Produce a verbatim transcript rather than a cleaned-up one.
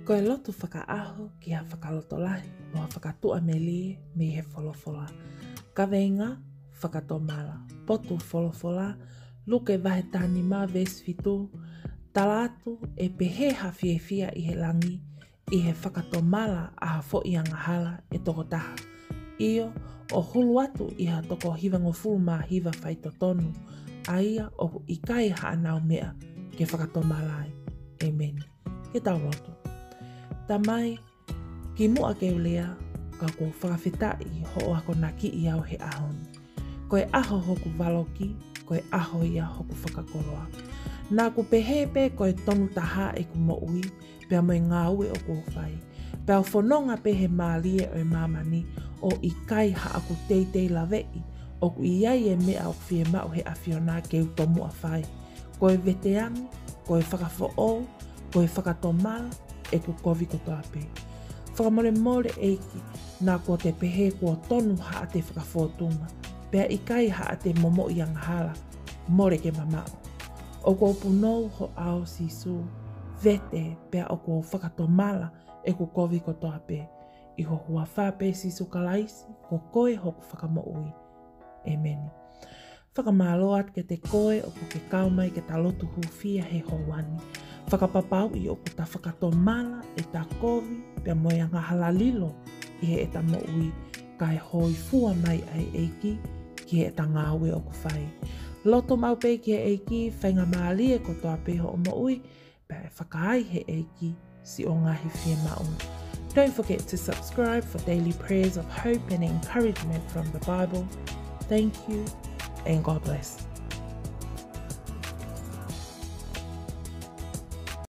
Ko e lotu fakaʻaho ki ha fakalotolahi mo ha fakatuʻamelie mei he folofola. Kaveinga: Fakatomala. Potu folofola: Luke vahe taha nima veesi fitu. Tala atu ʻe pehē ha fiefia ʻi he langi ʻi he fakatomala ʻa ha foʻi angahala ʻe toko taha. ʻIo, ʻo hulu atu ʻi ha toko hivangofulu mā hiva faitotonu, ʻa ia ʻoku ʻikai haʻanau meʻa ke fakatomala ai. ʻĒmeni. Ke tau lotu. Tamai, kimuʻa ke u lea, ka ʻoku ou fakafetaʻi hoʻo akonakiʻi au he ʻaho ni. Ko e ʻaho hoku valoki, ko e ʻaho ia hoku fakakoloa. Naʻa ku pehē pē ko e tonu taha ʻeku moʻui, pea mo e ngāue ʻoku ou fai. Pea u fononga pē he mālie ʻo e māmani ʻo ʻikai haʻaku teitei laveʻi ʻoku ʻi ai e meʻa ʻoku fiemaʻu he ʻAfiona ke u tomuʻa fai. Ko e veteange, ko e fakafoʻou, ko e fakatomala ʻeku kovi kotoa pē. Fakamolemole ʻEiki, naʻa kuo te pehē kuo tonu haʻate fakafōtunga, pea ʻikai haʻate momoʻi angahala, mole ke mamaʻo. ʻOku ou punou ho ʻao Sīsū, vete pea ʻoku ou fakatomala ʻeku kovi kotoa pē. ʻI ho huafa pē Sīsū Kalaisi, ko koe hoku fakamoʻui. ʻĒmeni. Fakamālō atu kiate koe ʻoku ke kau mai ke ta lotu hūfia he houa ni. Fakapapauʻi ʻoku ta fakatomala ʻeta kovi pea mo e angahala lilo ʻi heʻeta moʻui, kae hōifua mai ʻa e ʻEiki ki heʻeta ngāue ʻoku fai. Lotu maʻu pē ki he ʻEiki, faingamālie kotoa pē hoʻo moʻui, pea ʻe fakaai he ʻEiki siʻo ngaahi fiemaʻu. Don't forget to subscribe for daily prayers of hope and encouragement from the Bible. Thank you and God bless.